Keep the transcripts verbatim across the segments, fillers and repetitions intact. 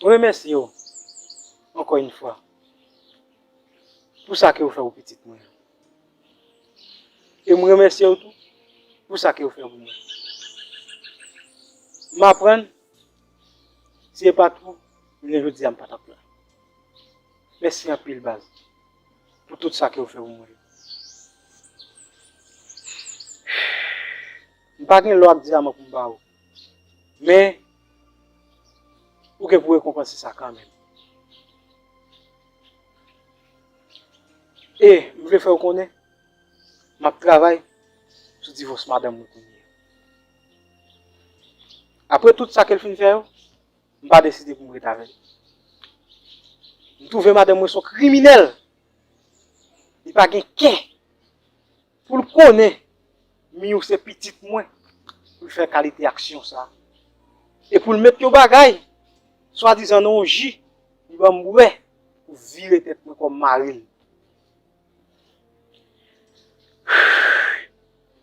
Mwen remèsye w ankò yon fwa pou sa ke w fè pou pitit mwen an. E mwen remèsye w tou pou sa ke w fè pou mwen. M aprann, si se pa t ou, jounen jodi a m pa t ap la. Mèsi anpil, baz, pou tout sa ke w fè pou mwen. M pa gen lò ak dyaman pou m ba ou. Men, ou gen pou rekonpanse sa kanmenm. E, m vle fè w konnen, m ap travay sou divòs madanm mwen kounye a. Apre tout sa ke l fin fè yo, m pa deside pou m ret avè l. M twouve madanm mwen se yon kriminèl. Li pa gen kè. Pou l konnen Miyou se pitit mwen, pou l fè kalite aksyon sa. E pou l met yon bagay, swadizan nan yon ji, li ban m bwè, pou vire tèt mwen kòm mari l.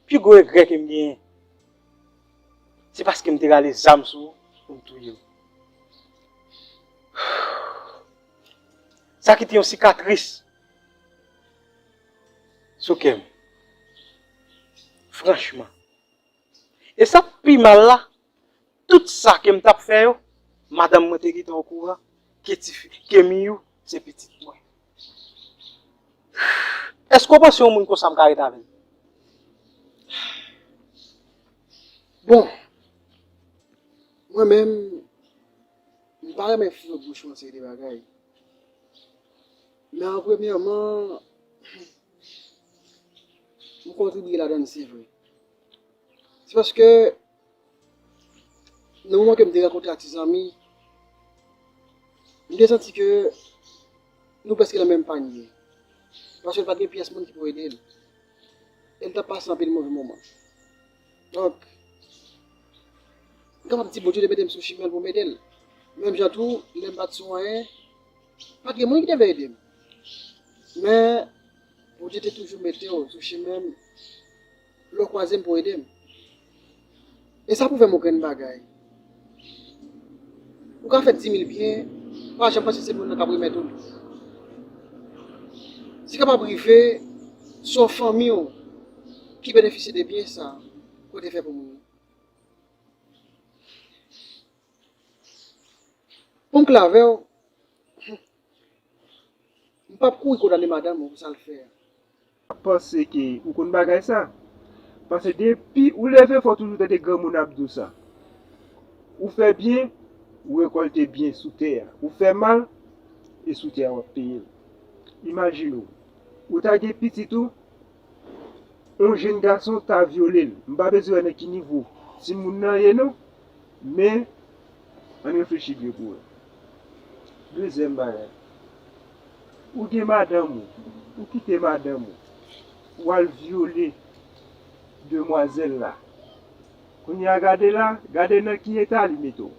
Pi gwo regrè ke m genyen, se paske m te rale zam sou ou pou m touye w. Sa kite yon sikatris sou kè m. Franchman. E sa k pi mal la, tout sa ke m t ap fè yo, madanm mwen te gentan okouran ke tifi, ke Miyou se pitit mwen. Èske w panse yon moun konsa m ka ret avè l? Bon, mwen menm, m pa renmen foure bouch mwen nan seri de bagay. Men an premyèman, m kontribye ladan l, se vre. Se paske nan moman ke m te rankontre ak ti zanmi, m te santi ke nou prèske nan menm panye. Paske l pa t gen pyès moun ki pou ede l. E l t ap pase anpil move moman. Donk, m kapab di Bondye te mete m sou chimen l pou m ede l. Menm jan tou, lè m pa t sou anyen, pa t gen moun ki te vle ede m. Men, Bondye te toujou mete w sou chimen m. Lè w kwaze m pou w ede m. E sa pwouve m yon grenn bagay. Ou ka fè di mil byen, pa janm panse se moun nan k ap remèt ou li. Si kapab rive, se yon fanmi w ki benefisye de byen sa w te fè pou moun nan. Pou m klè avè w, m p ap kouri kondane madanm ou pou sa l fè a. Panse ke ou konn bagay sa. Paske depi ou leve, fò w toujou tande granmoun ap di w sa. Ou fè byen, ou rekòlte byen sou tè a. Ou fè mal, e sou tè a w ap peye l. Imajine w, ou ta gen pitit ou, yon jenn gason ta vyole l. M pa bezwen wè nan ki nivo timoun nan ye non, men ann reflechi byen pou wè. Dezyèm bagay, ou gen madanm ou, ou kite madanm ou, ou al vyole demwazèl la. Kounye a gade la, gade nan ki eta li mete w.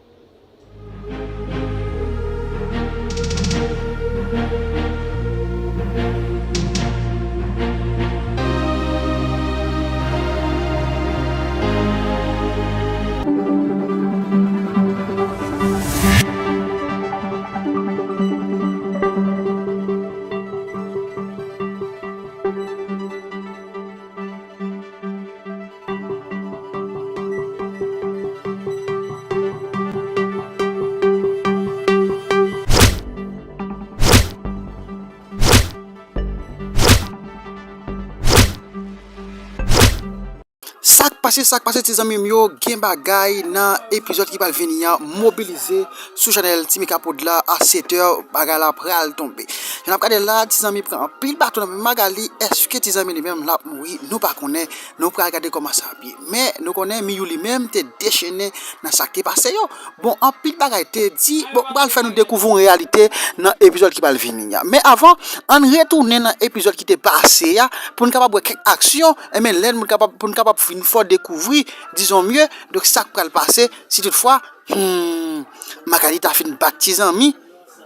Sa k pase, sa k pase, ti zanmi m yo, gen bagay nan epizòd ki pral vini an, mobilize sou chanèl Timika Prod la, a sèt è, bagay la pral tonbe. Jan n ap gade la, ti zanmi pran anpil baton nan men Magali, èske ti zanmi li menm l ap mouri? Nou pa konnen, nou pral gade kòman sa ap ye. Men, nou konnen Miyou li menm te dechennen nan sa k te pase yo. Bon, anpil bagay te di, bon, m pral fè nou dekouvri yon reyalite nan epizòd ki pral vini a. Men avan, ann retounen nan epizòd ki te pase a, pou n kapab wè kèk aksyon, enben, lè n kapab, pou n kapab fin fè w dekouvri, dizon mye, donk sa k pral pase, si toutfwa, hmm, Magali ta fin bat ti zanmi,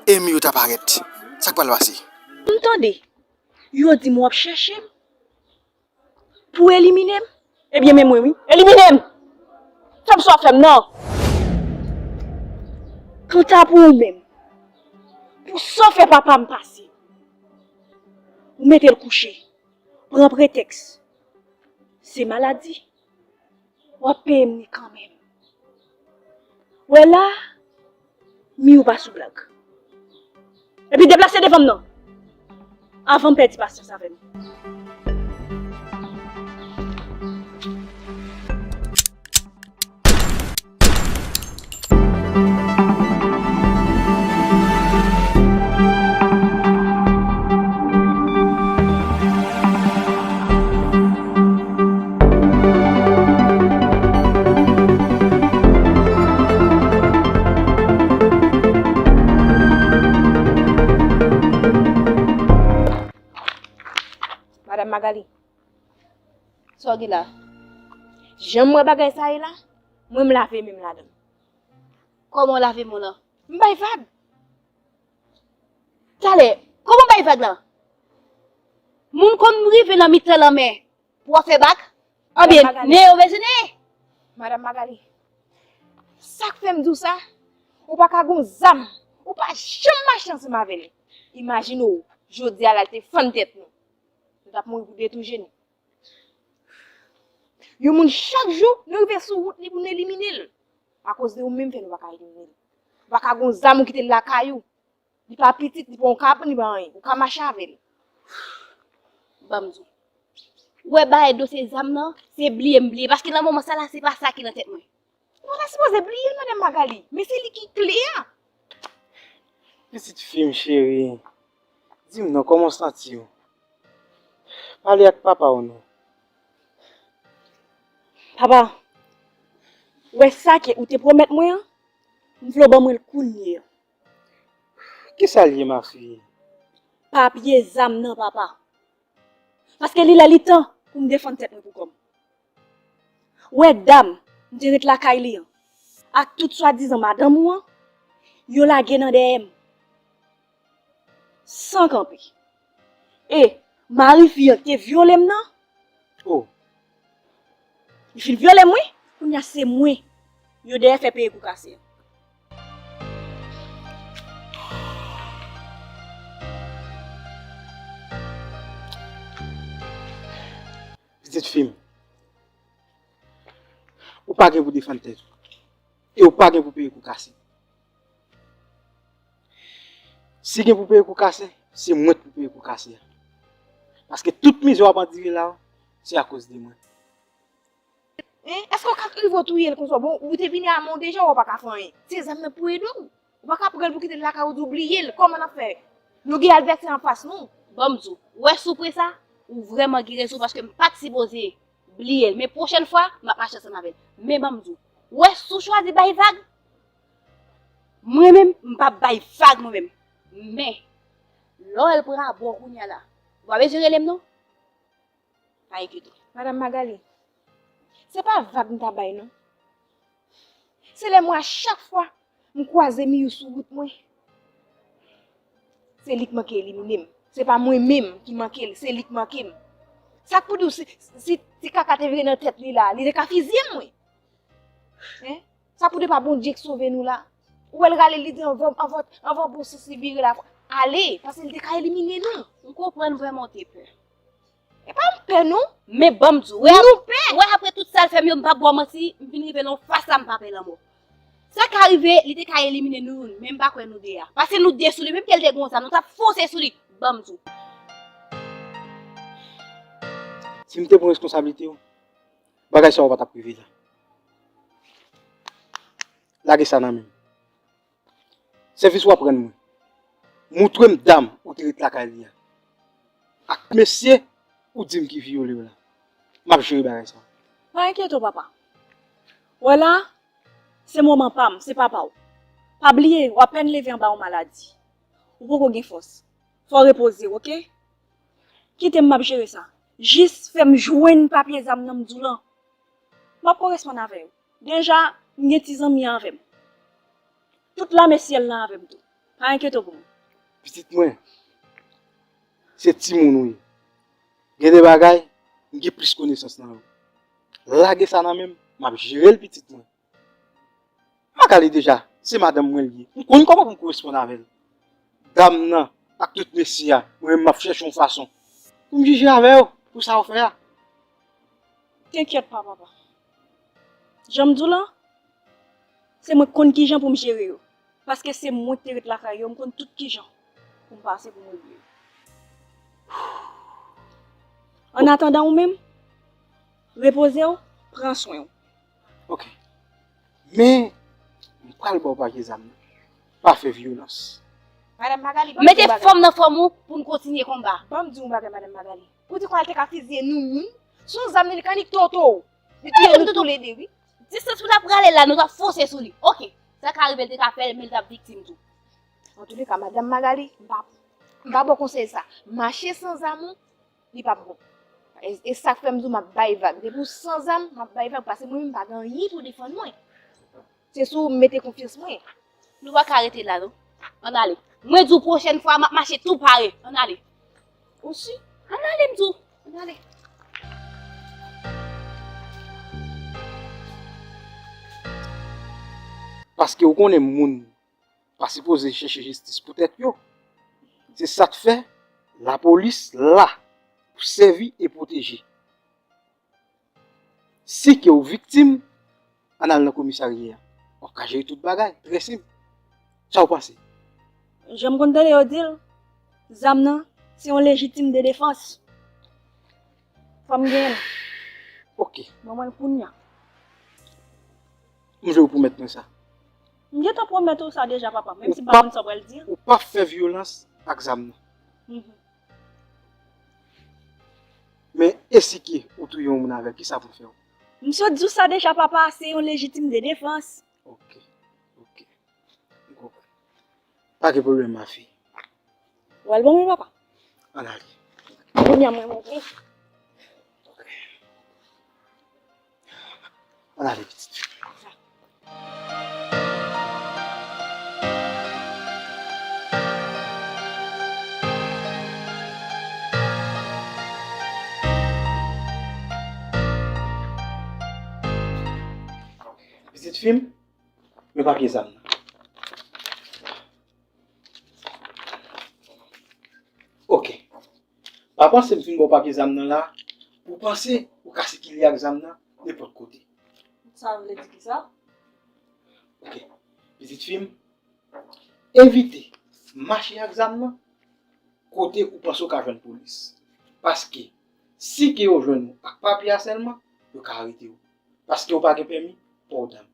e Miyou ta parèt. Sa k pral pase? M tande, yo di m w ap chèche m. Pou w elimine m? Ebyen, men mwen wi. Elimine m! Fè m sa w ap fè m nan! Kanta pou ou menm, Pou sa w fè papa m pase, ou mete l kouche, pran pretèks se maladi, w ap peye m li kanmenm. Wè la, mi ou pa sou blag. Epi deplase devan m nan, avan m pèdi pasyans avè m. Madanm Magali, sa w gen la? Jan m wè bagay sa ye la, mwen m lave men m ladan l. Kòman w lave men w lan? M bay vag. Talè, kòman w bay vag lan? Moun konn rive nan mitan lanmè pou w ap fè bak? Anbyen, Magali, neye yo bezwen neye. Madanm Magali, sa k fè m di w sa, ou pa ka gon zam, ou pa janm mache ansanm avè l. Imajine w, jodi a la l te fann tèt nou. Nou t ap mouri pou de tou je nou. Yon moun chak jou, nou rive sou wout li pou nou elimine l. Akoz de ou menm fè nou pa ka elimine l. Ou pa ka gon zam ou kite l lakay ou. Li pa pitit, li pa yon kabrit, li pa anyen. Ou ka mache avè l. Ban m di w. Ou wè bagay dosye zam nan, se bliye m bliye. Paske nan moman sa la, se pa sa ki nan tèt mwen. Ou pa ta sipoze bliye l, Madanm Magali. Men se li ki kle a. Pitit fi m cheri, di m non, kòman w santi w? Pale ak papa w non. Papa, ou wè sa ke ou te pwomèt mwen an? M vle w ban mwen l kounye a. Kisa l ye, ma fille? Papye zam nan, papa. Paske li lè li tan pou m defann tèt mwen pou kò m. Ou wè dam m te ret lakay li an, ak tout swadizan madanm ou an, yo lage nan dèyè m san kanpe. E mari fi an te vyole m nan. Oh. Li fin vyole m wi. Kounye a se mwen yo dèyè fè peye kou kase an. Pitit fi m, ou pa gen pou defann tèt ou. E ou pa gen pou peye kou kase. Si gen pou peye kou kase, se mwen k pou peye kou kase a. Paske tout mizè w ap andire la, se akoz de mwen. Hein? Èske w ka rive w touye l konsa? Bon, ou te vini a men w deja, w pa ka fè anyen. Se zam nan pou ede w. Ou pa ka pran l pou kite l lakay ou, di w bliye l. Kòman n ap fè? Nou gen advèsè anfas nou. Ban m di w, ou wè si w pran sa, ou vrèman gen rezon, paske m pa t sipoze bliye l. Men pwochèn fwa, m ap mache ansanm avè l. Men ban m di w, ou wè si w chwazi bay vag, mwen menm, m p ap bay vag mwen menm. Men, lè w wè l pran abò kounye a la, ou pa bezwen rele m non. Pa enkyete w. Madanm Magali, se pa vag m ta bay non. Se lè mwen a chak fwa m kwaze Miyou sou wout mwen, se li k manke elimine m. Se pa mwen menm ki manke l, se li k manke m. Sa k pou di w si, si ti kaka te vire nan tèt li la, li te ka fizye m wi. Hein? Sa pou de pa Bondye k sove nou la. Ou wè l rale li di anvan, anvan, anvan bon sisi vire la. Ale, paske li te ka elimine nou. M konprann vrèman w te pè. E pa m pè non. Men ban m di w, wè, nou pè. Wè apre tout sa l fè m yo, m p ap ba w manti, m vin rive nan yon faz la m pa pè lanmò. Sa ka rive, li te ka elimine nou youn, men m pa kwè nou de a. Paske nou de sou li, menm ke l te gon zam, nou t ap fonse sou li. Ban m di w. Si m te pran responsablite w, bagay sa yo pa t ap rive la. Lage sa nan men m. Sèvis w ap rann mwen. Montre m dam ou te ret lakay li a. Ak mesye ou di m ki vyole w la. M ap jere bagay sa. Pa enkyete w, papa. Wè la, se moman pa m, se papa w. Pa bliye, w apèn leve anba yon maladi. Ou poko gen fòs. Fò w repoze w, oke? Kite m, m ap jere sa. Jis fè m jwenn papye zam nan m di w lan. M ap koresponn avè w. Deja, m gen ti zanmi an avè m. Tout lame syèl lan avè m tou. Pa enkyete w pou mwen. Pitit mwen, se timoun ou ye. Gen de bagay, m gen plis konesans nan yo. Lage sa nan men m, m ap jere l, pitit mwen. Magali deja, se madanm mwen li ye. M konn kòman pou m koresponn avè l. dam nan ak tout mesye a, mwen menm m ap chèche yon fason pou m jije avè yo pou sa yo fè a. T'inquiète pas, papa. Jan m di w lan, se mwen k konn kijan pou m jere yo. Paske se mwen ki te ret lakay yo, m konn tout kijan pou m pase pou m regle yo. Annatandan ou menm, repoze w, pran swen w. Ok. Men, m pral ba w pakè zam nan. Pa fè vyolans. Madanm Magali, ban m di yon bagay. Mete fanm nan fòm ou pou n kontinye konba. Ban m di yon bagay, Madanm Magali. Ou di konn al te ka fiziye nou moun? Se yon zam li, li ka nik toto w. Li touye nou toulede, wi. Distans pou n ap prale la, nou t ap fonse sou li. Ok, sa ka rive l te ka fè l, men l t ap viktim tou. Antouleka, Madanm Magali, m pa, m pa ba w konsèy sa. Mache san zam ou, li p ap bon. E, e sa k fè m di w m ap bay vag. Depi w san zam, m ap bay vag, paske mwen menm m pa gen anyen pou defann mwen. Se sou mete konfyans mwen. Nou pa ka rete la non. Ann ale. Mwen di w pwochèn fwa m ap mache tou pare. Ann ale. Ou si? Ann ale m di w. Ann ale. Paske ou konnen moun pa sipoze chèche jistis pou tèt yo. Se sa k fè lapolis la pou sèvi e pwoteje. Si ke w viktim, ann al nan komisarya a. W ap ka jere tout bagay, trè senp. Sa w panse? Jan m konn tande yo di l, zam nan se yon lejitim de defans. Fò m genyen l. Ok. Ban mwen l kounya. M vle w pwomèt mwen sa. M gentan pwomèt ou sa deja, papa, menm si m pa konn sa w pral di. Ou p ap fè vyolans ak zam nan. Mhm. Men e si ke ou touye yon moun avè l, kisa pou m fè w? M sot di w sa deja, papa, se yon lejitim de defans. Ok, ok. M konprann. Pa gen pwoblèm, ma fille. Ou al ban mwen, papa? Ann ale. Kounye a mwen monte. Ann ale, pitit fi. Pitit fi m, men pakè zam nan. Ok. Pa panse m fin ba w pakè zam nan la, pou w panse ou ka sikile ak zam nan nenpòt kote. Sa vle di kisa? Ok. Pitit fi m, evite mache ak zam nan kote ou panse w ka jwenn polis. Paske, si ke yo jwenn ou ak papye a sèlman, yo ka arete w. Paske w pa gen pèmi, pa w dam.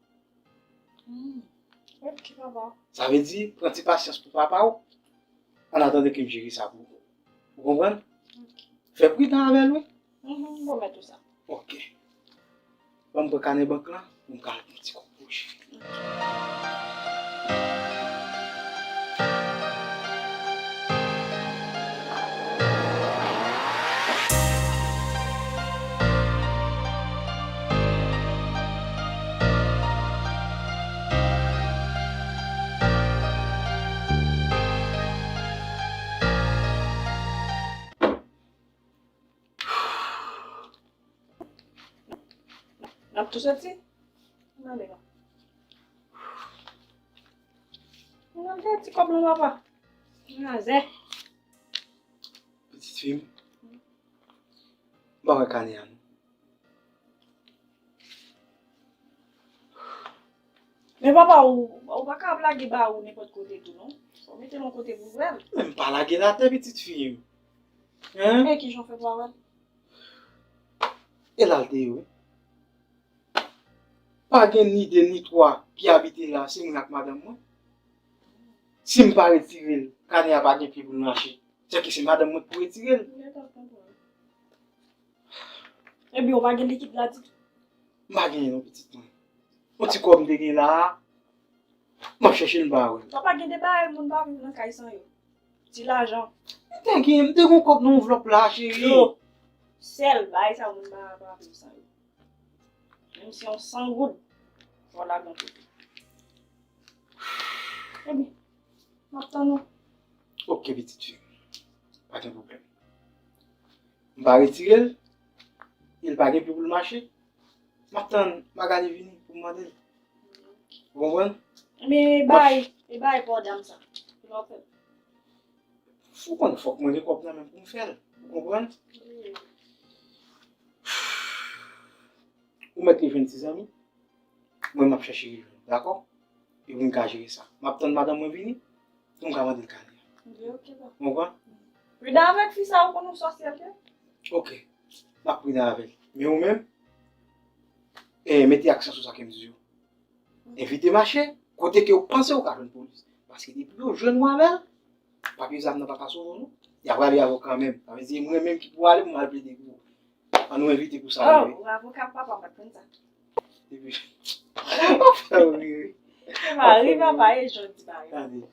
Hmm. Ok, papa. Sa vle di, pran ti pasyans pou papa w, annatandan ke m jere sa pou ou. Ou konprann? Ok. Fè pridan avè l, wi. Mhm, m pwomèt ou sa. Ok. Ban m pran kanè bank lan, pou m ka al pran ti kòb poche. N ap tou soti? Ann ale non. Ann al fè ti kòb lan, papa. Manzè. Pitit fi m, m pa wè kanè a non. Men papa, ou, ou pa ka ap lage ba ou nenpòt kote tou non. Fò w mete l yon kote pou w wè l. Men m pa lage l atè, pitit fi m. Hein? Men kijan w fè pou w wè l? E la l te ye wi. Pa gen ni de ni twa ki abite la, se mwen ak madanm mwen. Si m pa retire l, kanè a pa gen pye pou l mache. Sèke se madanm mwen ki pou retire l. M gentan konprann. Ebyen, ou pa gen likid la ditou? M pa genyen non, pitit mwen. Yon ti kòb m te gen la a, m ap chèche l, m pa wè l. Papa, gen de bagay moun pa viv nan kay san yo. Ti lajan. M te gen, m te gen yon kòb nan anvlòp la, cheri. Dlo. Sèl, bagay sa moun pa, pa viv san yo. Menm si yon san goud, fò w lage yon kote. Ebyen, m ap tann ou. Ok, pitit fi m. Pa gen pwoblèm. M pa retire l, e l pa gen pye pou l mache. M ap tann Magali vini pou m mande l. Ou konprann? Men bay, e bay pa w dam sa. Pou l fè. Ou konn fòk mwen gen kòb nan men m pou m fè l. Ou konprann? Ou mèt rejwenn ti zanmi. Mwen, m ap chèche rejwenn, dakò? Epi m ka jere sa. M ap tann madanm mwen vini, pou m ka mande l kale a. Li oke, papa. Ou konprann? Pridan avèk fi sa, ou konn yon sòsyè l ye. Oke. M ap pridan avè l. Men ou menm, eh, mete aksan sou sa ke m di yo. Evite mache kote ke ou panse ou ka jwenn polis. Paske depi yo jwenn ou avè l, papye zam nan pa ka sou ou non. Y ap rale avè w kanmenm. Sa vle di, e mwen menm ki pou ale pou m al plede pou ou. An nou envite pou sa, wi. Oh, ou avoka papa, m pa t konn sa. Epi, w ap fè w ri, wi. Se pa ri, papa, e jodi pa ri. Tande.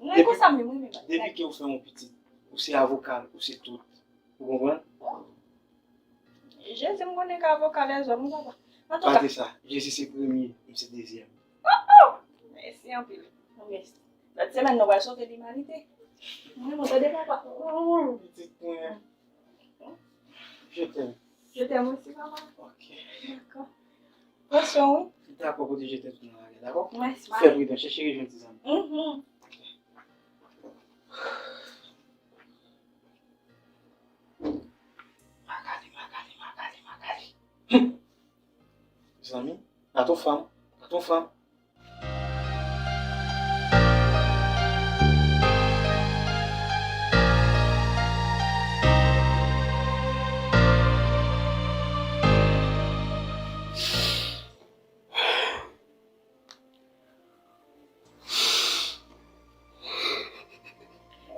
Mwen konsa menm, wi, men depi ke ou fè yon pitit, ou se avoka l, ou se tout. Ou konprann? Jezi, m konnen ke avoka lèzòm, wi, papa. Antouka. Pa di sa, Jezi se premye, m se dezyèm. Oh, oh! Mèsi anpil. Mèsi. Lòt semèn, nou pral sove limanite. Mwen, mwen tande papa. Oh, pitit mwen. Je t'aime. Je t'aime aussi, papa. Ok. Dakò. Pran swen w, wi. Dakò, kote je t'aime tou nan lagè, dakò? Mèsi, papa. Fè pridan, chèche rejwenn ti zanmi. Mhm. Ok. Magali, Magali, Magali, Magali. Hum. Zanmi, gade yon fanm, gade yon fanm.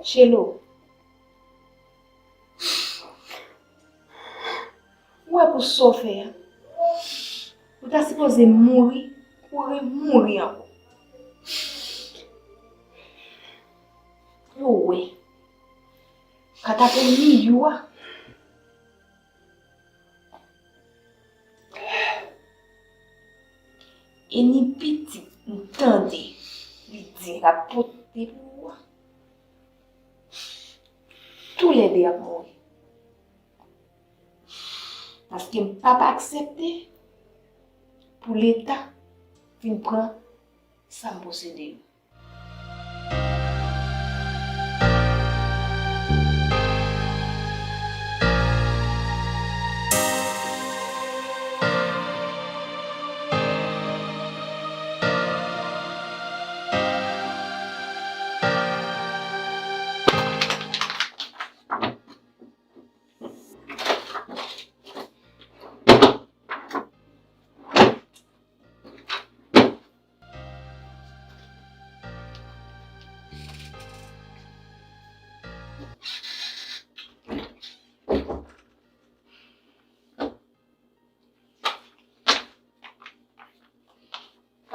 Chelo, ou wè pou sa w fè a? Ou ta sipoze mouri, ou remouri ankò. Pou w wè, katapomi yo a. E ni pitit m tande li di l ap pote pou ou a. Toulède ap mouri. Paske m p ap aksepte pou Leta vin pran sa m posede yo.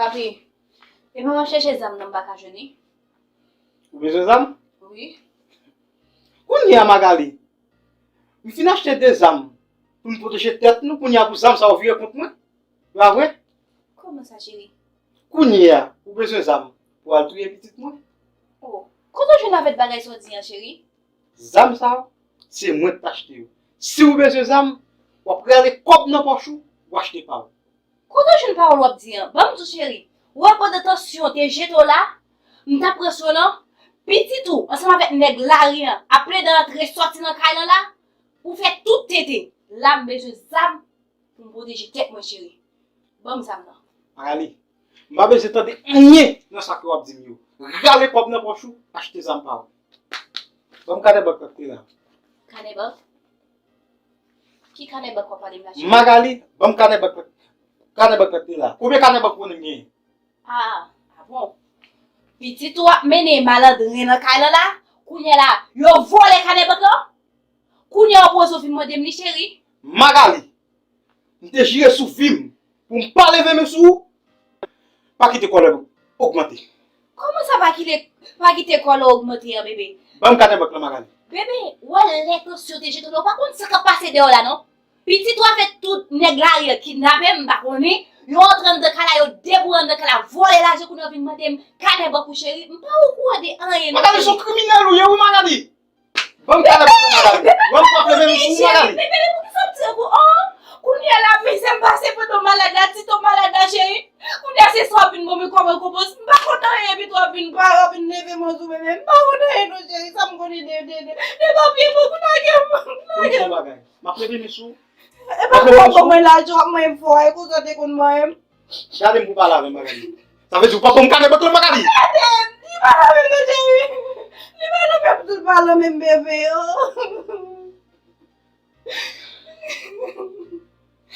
Papi, e mwen al chèche zam nan, m pa ka jwenn li. Ou bezwen zam? Wi. Kounye a, Magali, m fin achte de zam pou n pwoteje tèt nou, kounye a pou zam sa yo vire kont mwen. Se pa vre? Kòman sa, cheri? Kounye a, ou bezwen zam pou al touye pitit mwen? Oh, kote w jwenn avèk bagay sa w di an, cheri? Zam sa yo, se mwen k t achte yo. Si w bezwen zam, w ap rale kòb nan pòch ou, w achte pa w. Kote w jwenn pawòl w ap di an? Ban m di w, cheri, ou wè pandan tansyon te jete w la, m t ap pran swen w lan, pitit ou ansanm avèk nèg lari an ap plede antre sòti nan kay lan la, ou fè tout tenten. La m bezwen zam pou m pwoteje tèt mwen, cheri. Ban m zam nan. Magali, m pa bezwen tande anyen nan sa ke w ap di m yo. Rale kòb nan pòch ou, achte zam pa w. Ban m kanè bank la k te la. Kanè bank? Ki kanè bank w ap pale m la, cheri? Magali, ban m kanè bank la, kanè bank la k te la. Konbyen kanè bank ou konnen m genyen? Ah, ah bon. Pitit ou ap mennen malandren nan kay lan la. Kounye a la, yo vòlè kanè bank lan. Kounye a w poze w vin mande m li, cheri. Magali, m te jire sou vi m pou m pa leve men sou ou. Pa kite kòlè ogmante. Kòman sa pa kite, pa kite kòlè ogmante an, bebe? Ban m kanè bank lan, Magali. Bebe, w wè lè tansyon te jete w la, ou pa konn sa k ap pase dèyè w la, non? Pitit ou avèk tout nèg lari an kidnape m, m pa konnen. Yo antre anndan kay la, yo deboure anndan kay la, vòlè lajan, kounye a w vin mande m kanè bank ou, cheri. M pa okouran de anyen, non, cheri. Magali, se yon kriminèl ou ye, wi, Magali. Ban m kanè bank lan, Magali. Ban m kanè bank lan, Magali. Bebe, poukisa w tire pou, oh, kounye a la, mizè m pase pandan w malad la, ti tan w malad la, cheri. Kounye a se sa w ap vin ban mwen kòm rekonpans. M pa konn anyen, epi tou w ap vin pale, w ap vin leve men sou bebe. M pa konn anyen non, cheri, sa m konnen de, de, de, de papye mwen, pou lage m, pou lage m. Yon bagay. M ap leve men sou ou. E pa pou w ap ban mwen lajan, w ap manyen m fò, e konsa w te konn manyen m. Gade m pou pale avè m, Magali. Sa vle di ou p ap ban m kale bòt lan, Magali? Gade m, li pa nan men m non, cheri. Li pa nan men m, m di w l pa nan men m, bebe.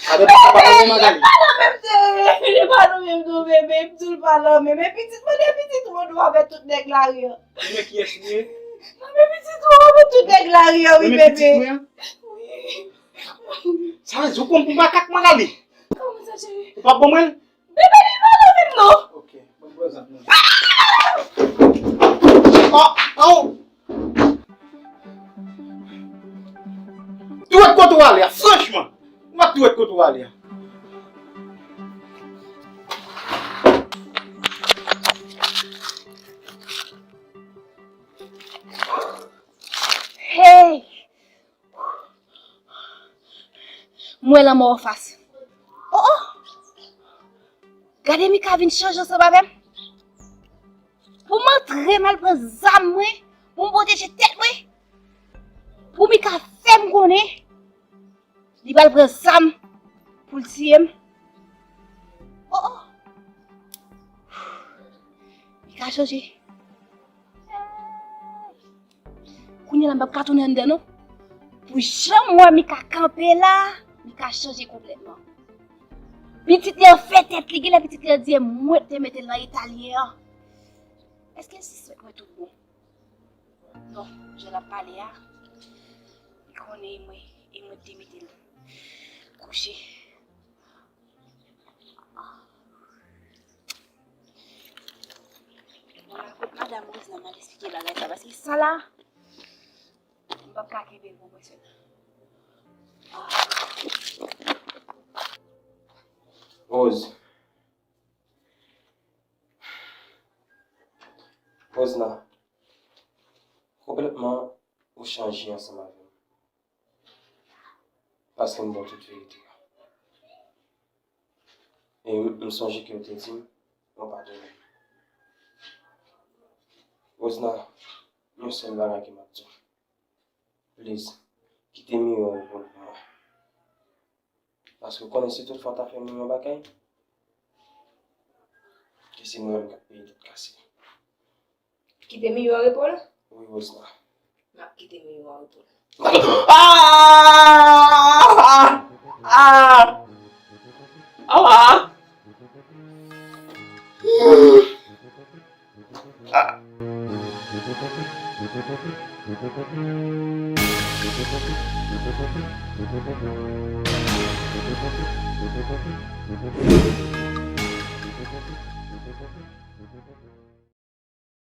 Gade m pou pale avè m, Magali. Li pa nan men m, cheri. Li pa nan men m non, bebe. M di w l pa nan men m. E pitit mwen, e pitit mwen, ou avè tout nèg lari a. Ou men kiyès li ye? Mwen men pitit ou, mwen men tout nèg lari a, wi, bebe. Ou men pitit mwen? Wi. Sa vle di ou pran m pou makak, Magali? Kòman sa, cheri? Ou p ap ban mwen l? Bebe, li pa nan men m non. Ok, ban m prezant mwen. Oh, oh. Dwèt kote w ale a, franchman. Mwen dwèt kote w ale a. Hey! M wè lanmò anfas. Oh, oh! Gade Mika vin chanje ansanm avè m. Pou m antre m al pran zam mwen, pou m pwoteje tèt mwen. Pou Mika fè m konnen li pral pran zam pou l tiye m. Oh, oh. Mika chanje. Kounye a la m p ap ka tounen anndan non. Pou jan m wè Mika kanpe la, Mika chanje konplètman. Pitit li an fè tèt li, genlè pitit li an di e mwen k te mete l nan eta l ye an. Èske l sispèk mwen tout bon? Non, jan l ap pale a, li konnen e mwen, e mwen k te mete l kouche. Mwen al kot madanm Rose nan, m al esplike bagay sa, paske sa la, m p ap ka kenbe l pou mwen sèl. Rose. Rosna, konplètman ou chanje ansanm avè m. Paske m ba w tout verite a. E m, m sonje ke w te di m ou padone m. Rosna, yon sèl bagay ke m ap di w. Please, kite Miyo reponn pou mwen. Paske w konnen si tout fwa w ta fè Miyo yon bagay, ke se mwen menm k ap peye tèt kase. Kite Miyo reponn? Wi, Rosna. M ap kite Miyo reponn. Ah! Ah! Ah!